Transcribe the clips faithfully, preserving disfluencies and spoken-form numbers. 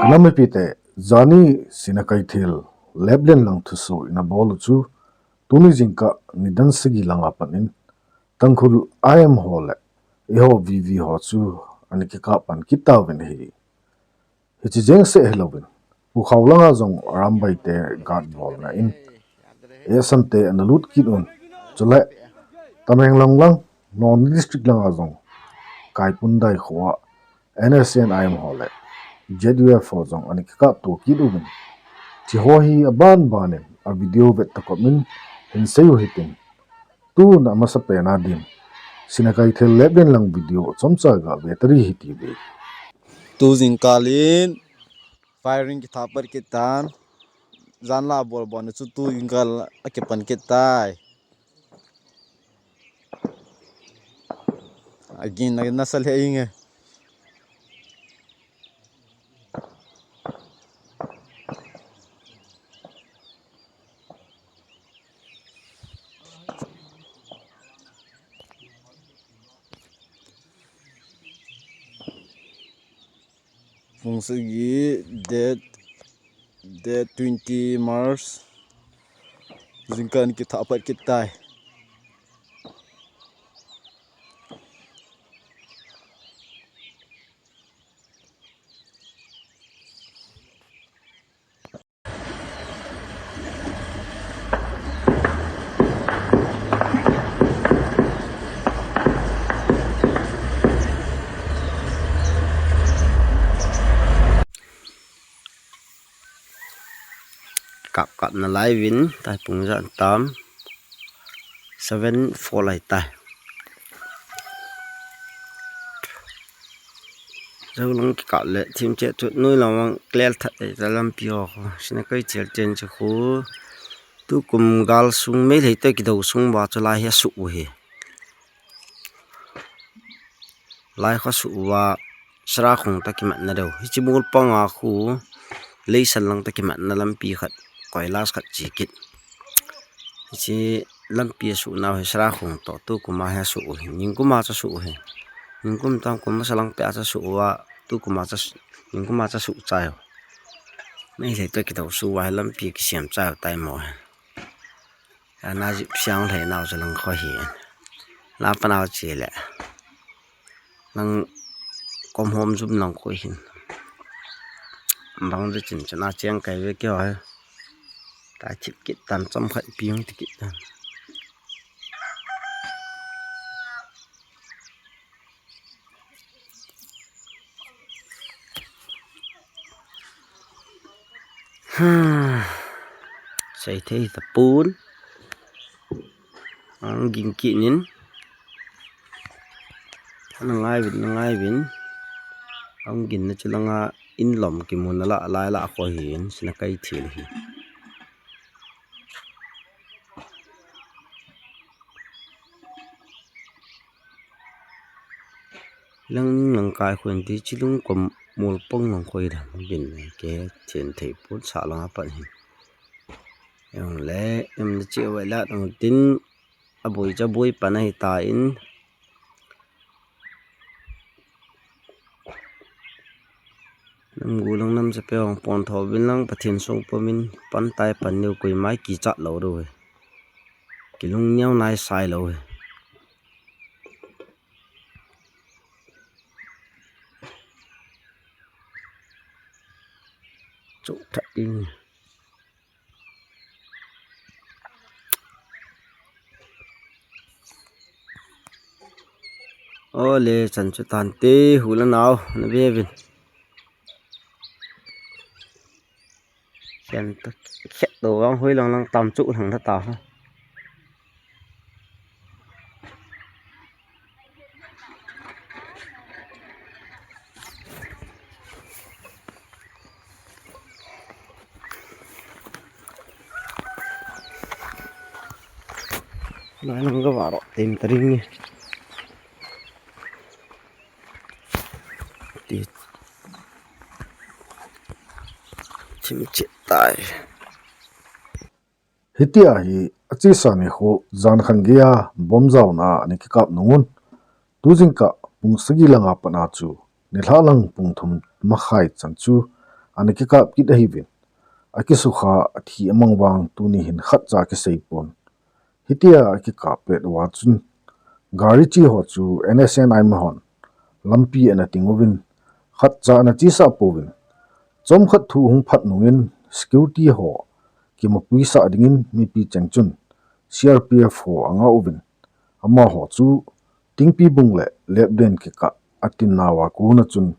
Nam mipite, jani Sinakeithel Leplen lang thusoh ina bol u chu, tuni jingkah nidan sagi langa pat in, Tangkhul I M ho le eiho V V ho chu ana kikap pan kit tauvin ahi. Hiche jeng seh hilouvin, Pukhaw langa jong Arambai te guard bolna in, Esan te ana lut kit un. Chule, Tamenglong lang, Noney District langa jong, Kaipundai khoa, N S C N I M ho le, Z U F ho jong ana kikap to kit uvin. Hiche ho hi aban ban in, a video vet tokop in, hin sei u hitin. Tun amasapen a din, Sinakeithel Leplen lang video chomcha ga ve tari hite ve. Tu jingkah in firing kitha pat kit tan, jan la bol bol na chu tu jingkah a kipan kit tai. Agin na, nasa le inge. Pung sagi, date, date twenty March, jingkah in kitha pat kit tai. Kap kap na lai vin, tai pung jan tam, seven four lai tai. Jou lang kikap le, thim che tu, noi lang vang clear that e, ta lampi ho khu, Sinakeithel ten che khu. Tukum gal sung, Meitei te kidou sung uva chu lai hi asuh u hi. Lai khu asuh uva, Sarakhong ta kimatna deu. Hiche mol panga khu, Leisan lang ta kimatna lampi khat, koilas khat che kit. Hiche lampi asuh nau hi Sarakhong to, tukum a hi asuh u hi. Ningkum a chu asuh u hi. Ningkum tam kum masa lang peh a chu asuh uva, tukum a chu, ningkum a chu asuh chai u. Meitei te kidou sung uva hi lampi kisem chai u tai mo hi. Ana jip siang lhei nau chu lang khu hi. La pa nau che le. Nang kom hom jum nang khu hin. Bang de chin chana cheng kai ve kio hai. Ta thip kit tan chom khat piang ti kit tan. Sei thei tapon. Ang ging kit nin. Ana ngai vin, na ngai vin. Ang gin na chu langa in lom kimu na la, lai la khu hin, Sinakeithel hi. Lang lang kai khun ti chilung kom mol pong lang khoi dam bin ke chen thei pun sa lang apan hin. Yong le, em na chi wai la dong tin, aboi cha boi pan ahi ta in. Nam gu lang nam sa pe hong pon tho bin lang Pathen sung po min pan tai pan neu koi mai kichat lo do he. Kilung niau nai sai lo he. Chuk tha in. Ole, chan chu tan te, hu le nau, na ve vin. Chan ta, khet to vang hui lang lang tam chu lang ta ta ha. Lai lang ka varo tem ta ring ni. Ti. Chim chit tai. Hitia hi achesa nikho jan khat geiya bomb jaona ana kikap nungun, tu jingkah pung sagi langa pat a chu nilhah lang pung thum makhai chan chu ana kikap kit ahiuvin. Akisukha athi amang vang tuni hin khatcha kisei pon. Hitia akikap pet uva chun gari chi ho chu N S N I M hon lampi ana ting uvin, khatcha ana chesah pouvin. Chomkhat thu hung phat nungin security ho kimapuisah dingin mipi cheng chun C R P F ho anga uvin, amaho chu Tingpibung le Lepden kikah a tinnauva kona chun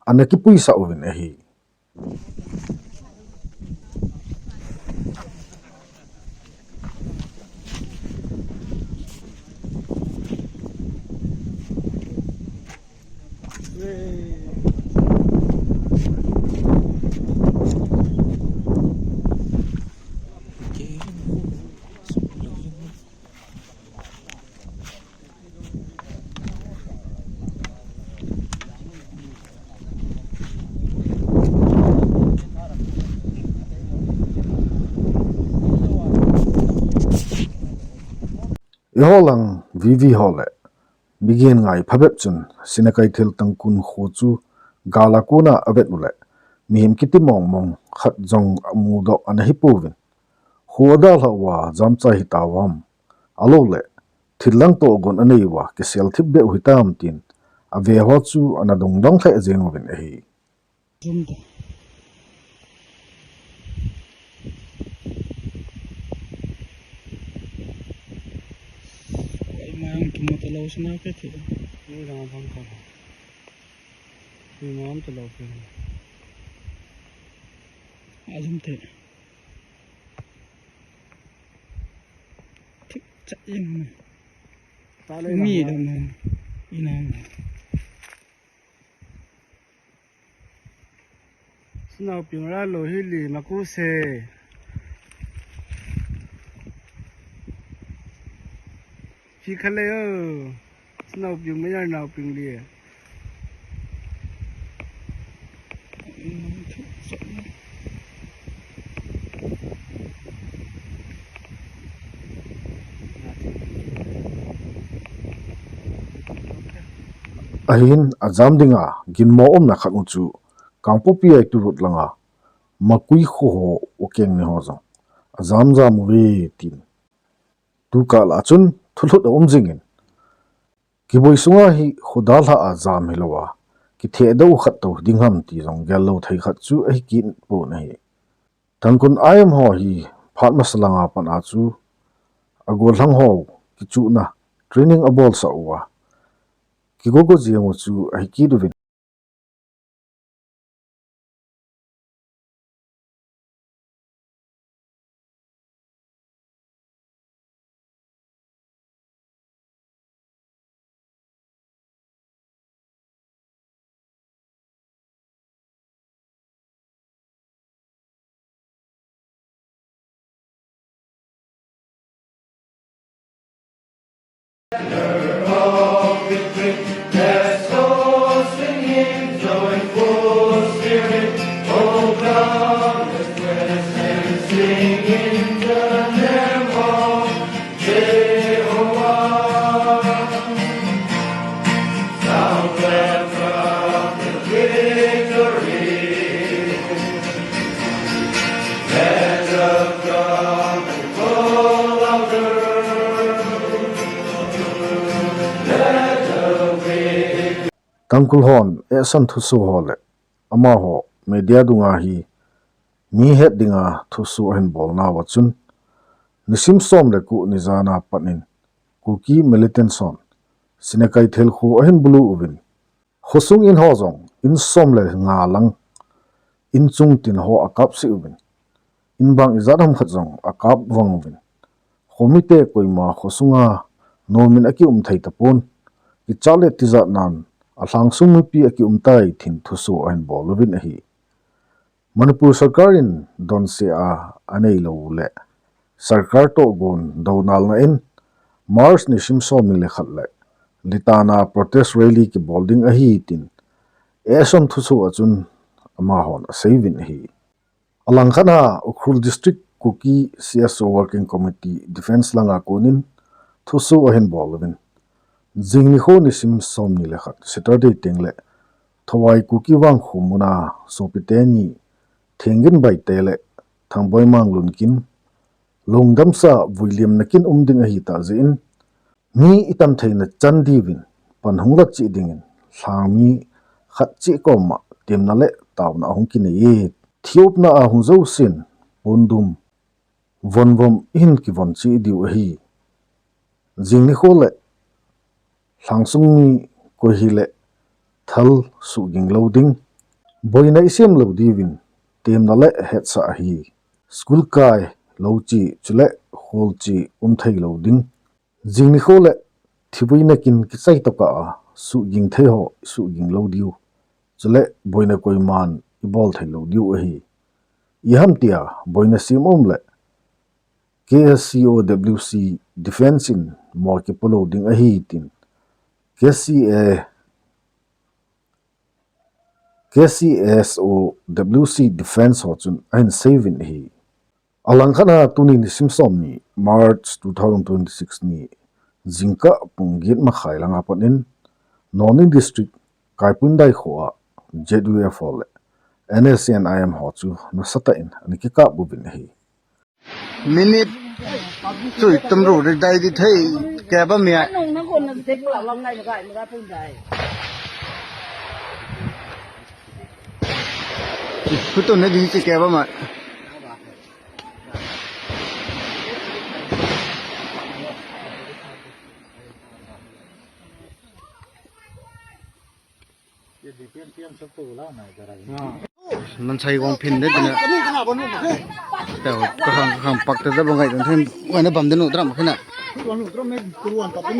ana kipuisah uvin ahi. Eiho lang V V ho le migen ngai phabep chun Sinakeithel Tangkhul kho chu gal a kona avet uleh mihem kiti mong mong khat jong amudoh ana hipouvin. Kho adalhah uva jamchai hitauvem, ahilou le thil lang toh gon anei uva kisel thip beh u hitam tin ave ho chu ana dong dong lheh jeng uvin ahi. Jom ta. Kai mai ang kimu ta lou sina ke thi. Ni lang bang ka. Ni ngam ta lou ke. A jom te. Thik cha ing. Ta le mi lang. Dam na. Inang. Sinaoping ra lou hi li maku se. Chi kha le o. Sinaoping ma yar naoping li. Ahin ajam dinga ginmo umna khat u chu Kangpokpi a itu rut langa Makui kho ho ukeng ni ho jong ajam jam uve tin. Tukal a chun thulhut aum jingin. Kiboi sunga hi kho dalhah a jam hilouva, kitheh doh khat tou ding ham ti jong gel lou thei khat chu ahi kit pon ahi. Tangkhul I M ho hi phat masa langa pat a chu agollhang ho kichuhna training abolsah uva, kigogo jeng u chu ahi kit uvin. Tangkhul hon ehsan thusoh ho le amaho media dunga hi mi het dinga thusoh ahin bolnauva chun nisim som le ko ni jan a pat in Kuki militants hon Sinakeithel kho ahin bulu uvin, khosung in ho jong in som le nga lang in chung tin ho akap sih uvin, in bang ijat ham khat jong akap vang uvin, khomite koima khosunga nomin akium thei tapon, kichat le tijat nan alhangsung mipi akium tai tin thusoh ahin bol uvin ahi. Manipur sorkar in donse a anei lou le sorkar toh gon dounalna in March nisim som ni le khat le litana protest rally kibol ding ahi tin ehsan thusoh a chun amahon asei uvin ahi. Alangkhat a Ukhrul District Kuki C S O Working Committee Defence langa konin thusoh ahin bol uvin, jing nikho nisim som ni le khat Saturday teng le Thawai Kuki Vangkho muna sopite ni Thengin Baite le Thangboi Manglun kin lungdamsa vuiliamna kin um ding ahi tah jeh in, mi itam theina chan diuvin pan hung la cheh dingin lhangmi khat cheh koma temna le taona ahung kinei e. Thiopna a hung jousen pondum vonvom ihin kivon cheh diu ahi. Jing nikho le lhangsung mi koi hile thal suhging lou ding. Boina isem lou diuvin temna le hetsah ahi. School kai, lou cheh, chule khol cheh um thei lou ding. Jing nikho le thibuina kin kichai tokah a suhging thei ho suhging lou diu. Chule boina koiman ibol thei lou diu ahi. Iham tia boina sem um le K S C O W C Defense in mo kipo lou ding ahi tin K C A, K C S O W C Defense ho chun ahin seiyuvin ahi. Alangkhat a tuni nisim som ni March two thousand twenty-six ni jingkah pung get makhai langa pat in Noney District Kaipundai kho a Z U F ho le N S C N I M ho chu nasatah in ana kikap uvin ahi. Minute chu tamru ri dai di thei ke ba mi a. Kutu na di chi ke ba ma. Mansai gong phin de tina. Tao, kahang, kahang pak te da bangai dun then, wai na bam de nu dram khina.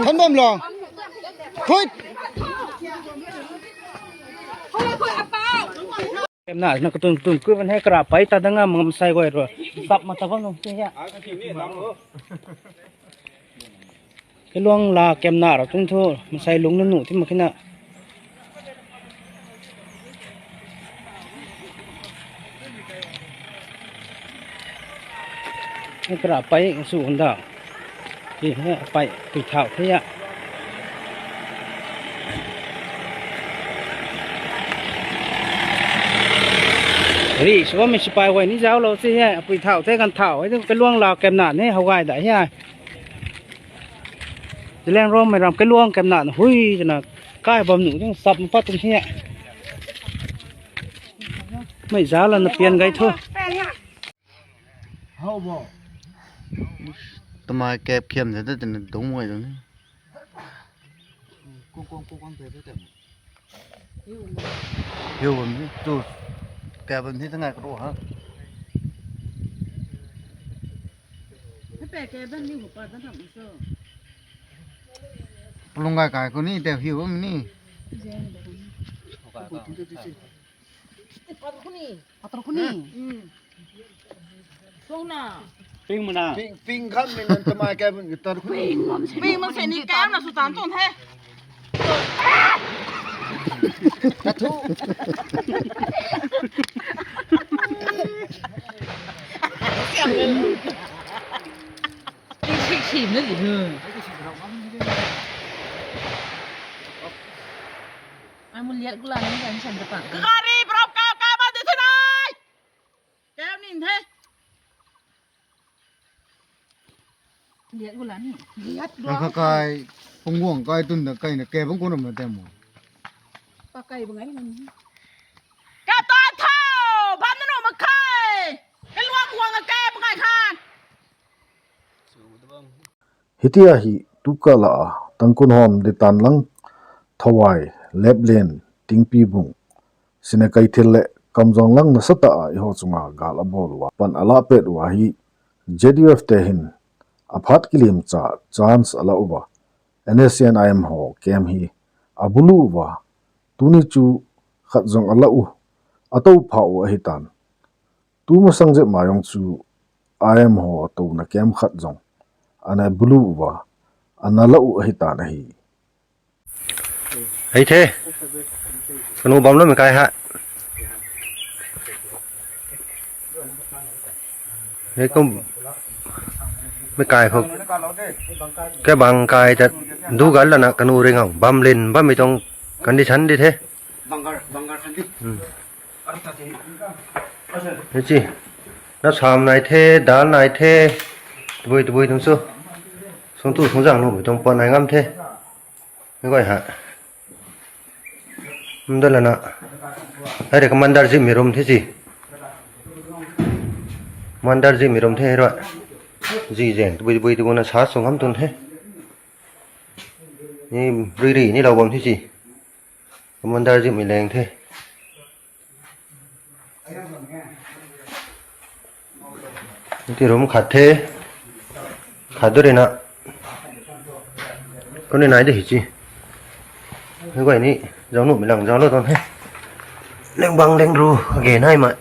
Than bam lo. Hoit. Em na, na kutun, kutun, ku van he kra pai ta da nga mansai goi ro. Sap ma ta bam nu, ya. Keluang la kemna ra tung thu, mansai lung na nu thi ma khina. Kra pai su hunda. Ki he pai pui thao thei a. Ri, suwa mi sipai wai ni jao lo chi he, pui thao thei kan thao, he keluang la kemna ne, hau gai da he. Zeliangrong Mairam keluang kemna hui jana kai bam nu jeng sap pa tum hi. Mai jala na pian gai tho. Tamai kep khiam jada tena dong wai dong. Kong kong kong kong pe pe tem. Hiu bam ni tu. Kep bam ni tangai kro ha. He pe kep bam ni hu pa tan tham so. Pulung kai kai ko ni te hiu bam ni. Jeng bam. Patar khuni. Patar khuni. Hmm. Song na. Ping mana. Ping, ping khan min an tamai kai bun gitar khuni. Ping man se ni kam na su tan ton he. Ka thu. Ping ping sim na di. Ai mun liat gula ni kan chan da pa. Gari brok ka ka ba di thanai. Kep ning the. Liat gula ni. Liat gula. Ka kai, pungwang kai tun da kai na ke bang ko na ma tem mo. Pa kai bang ai ni. Ka ta tho, bam na no ma kai. Ka lua kuang ka kai bang ai khan. Hitia hi tukal a Tangkhul hom di tan lang Thawai, Leplen, Tingpibung, Sinakeithel le Kamjong lang nasatah a eiho chunga gal abol uva, pan ala pet uva hi Z U F te hin aphat kilim cha chance ala uva, N S C N I M ho camp hi abulu uva, tuni chu khat jong ala u, ato pha u ahitan. Tumasang jep ma jong chu I M ho touna camp khat jong ana bulu uva, ana la u ahitan ahi. Hei the. Kanu bam lo mi kai ha. Hei ko mi kai kho. Ke bang kai ta du gal la na kanu ring ang bam len bam mi tong kan di chan di the. Bangar, bangar khan di. Hmm. Hichi. Na sam nai the, dal nai the. Tuboi, tuboi tung su. Sung tu sung jang nu tung pon nai ngam the. Ni koi ha. Mda lana. Ai re commander ji mi room the ji. Commander ji mi room the ro. Ji jeng tuboi, tuboi tu na sa sung ham tun the. Ni ri ri ni lo bom the ji. Commander ji mi leng the. Ti room khat the. Khat duri na. Koni nai de hichi. Ni koi ni jong nu mi lang jong lo ton he. Leng bang leng ru ge nai ma.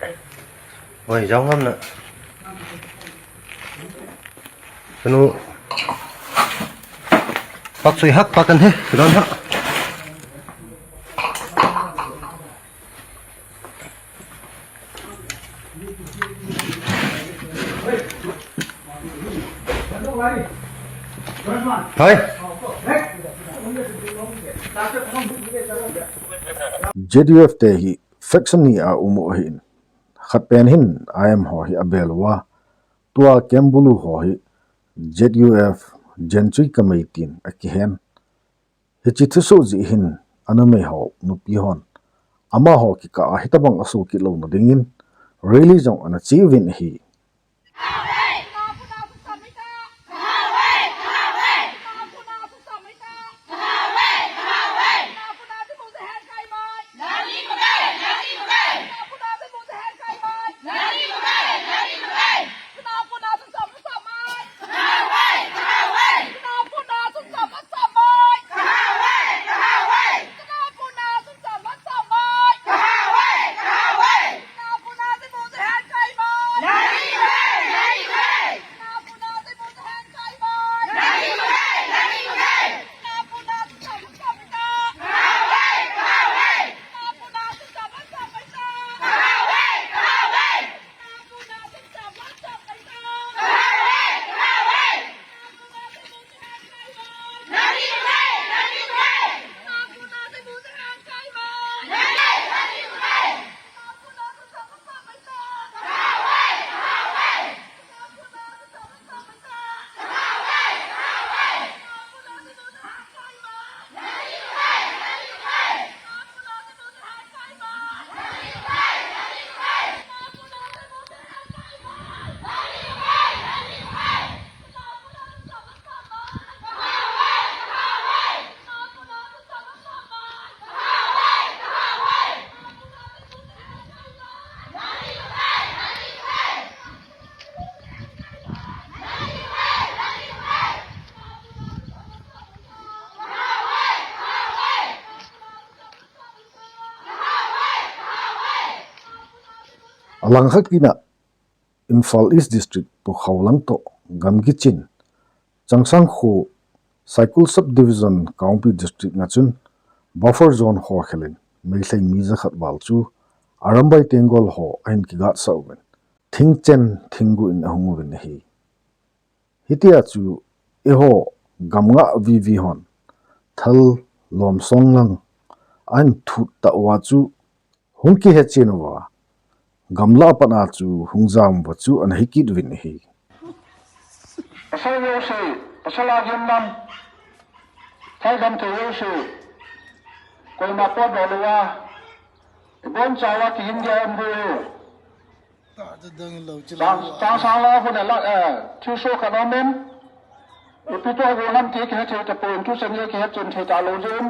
Oi jong ngam na. Kanu. Pak sui hak pak kan he. Don ha. Hai. Z U F te hi faction ni a um u ahin. Khat pen hin I M ho hi abel uva. Tua Kembulu ho hi Z U F Jenchui kamei tin akihen. Hichi thusoh jeh hin anumei ho nupi hon amaho kikah a hitabang asoh kit louna dingin rally jong ana che uvin ahi. Alangkhat tina Imphal East District Pukhao lang toh gamgi chin Changsangkho Saikul Subdivision Kangpokpi District nga chun buffer zone ho khelin Meitei mi jakhat val chu Arambai Tenggol ho ahin kigatsah uvin thingchen thinggu in ahung uvin ahi. Hitia chu eiho gamngah vivi hon thal lom song lang ahin thut tah uva chu hung kihechen uva, gamlah a pat a chu hung jam uva chu ana hi kit uvin ahi. Pasal jouse, pasal a gim lam, thal gam thei jouse, koima potdoh louva, ibonchauva kihin dia um diu. Chang, Changsang lang a khun a la, eh, thilsoh khat aumin. Ipi tua gon ham ti kihe thei tapon, tuchan hi kihe chen thei talou jin.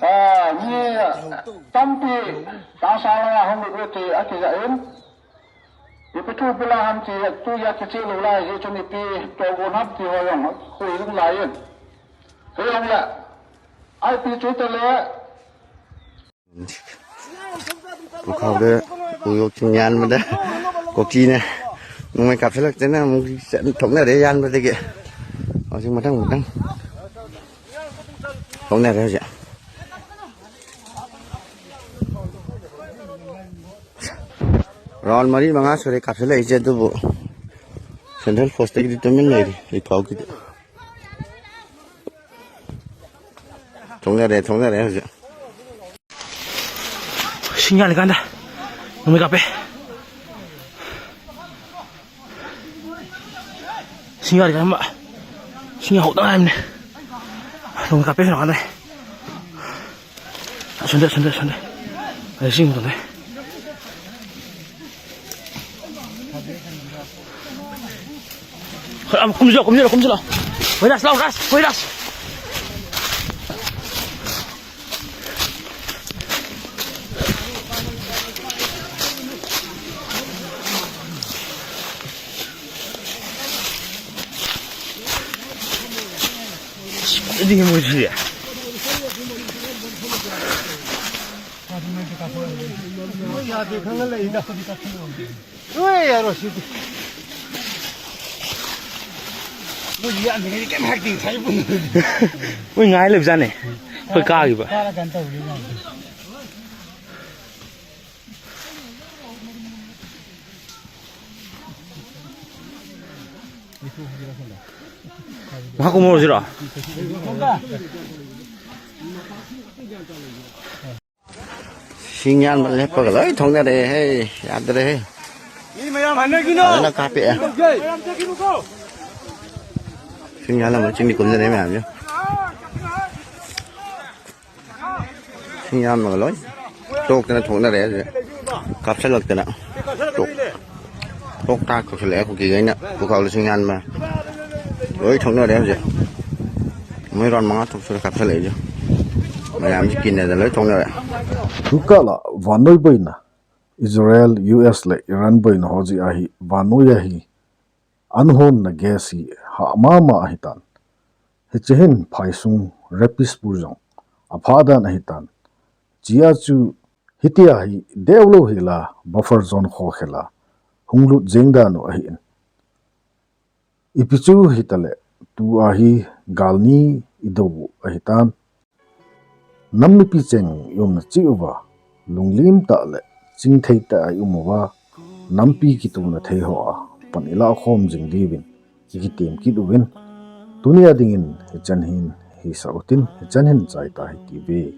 Ah, mi tampi Changsang lang a hung lut u ti akijah in. Ipi thu pi la ham ti tu a kiche lou lai jeh chun ipi tua gon ham ti ho jong hui jing lai in. Hijong le, ipi chu tale, Pukhao de, Pukhao chu yan ma de. Koki ne. Nung mai kap selak chena, mung sen thong ne de yan ma de ke. Au sing matang matang. Thong ne de ja. Round mari manga sore kap selak ije tu bu. Central Force te ki tu min le ri, i pau ki. Thong ne de, thong ne de ja. Sinya le kanda. Numi kape. Sinya le kanda. Sinya hok tang ne. Numi kape na kanda. Sunde, sunde, sunde. Ai, sing sunde. Kum jilo, kum jilo, kum jilo. Koi das, lau das, koi das. Hindi mo siya. Ui, ngai le jane. Koi ka ki ba. Maha kumo jira. Sinyan male pagalai thong na re hai, yad re hai. Ni maya mane kino. Ana kape. Sinyan la machine ni kun na re maya. Sinyan magalai. Tok tena thong na re. Kapsa lak tena. Tok. Tok tak ko le ko ki gaina. Ko ka le sinyan ma. Loi thong na re je. Moi ron manga thok sura kapsa le je. Mayam ji kin na loi thong na re. Tukala vanoi boina. Israel, U S le Iran boina ho ji ahi vanoi ahi. An hon na gas hi ha mama ahi tan. Hiche hin phaisung rapist pu jong apha dan ahi tan. Chia chu hitia hi deulo hila buffer zone kho khela hung lut jeng dan u ahi in. Ipi chu hitale tu ahi galni ido ahi tan. Nam mipi cheng i umna cheh uva, lunglim tah le chingthei tah a i um uva, nampi kituna thei ho a pan i lah khom jing diuvin i kitem kit uvin, tunia dingin hichan hin hisah utin, hichan hin chai ta hite ve.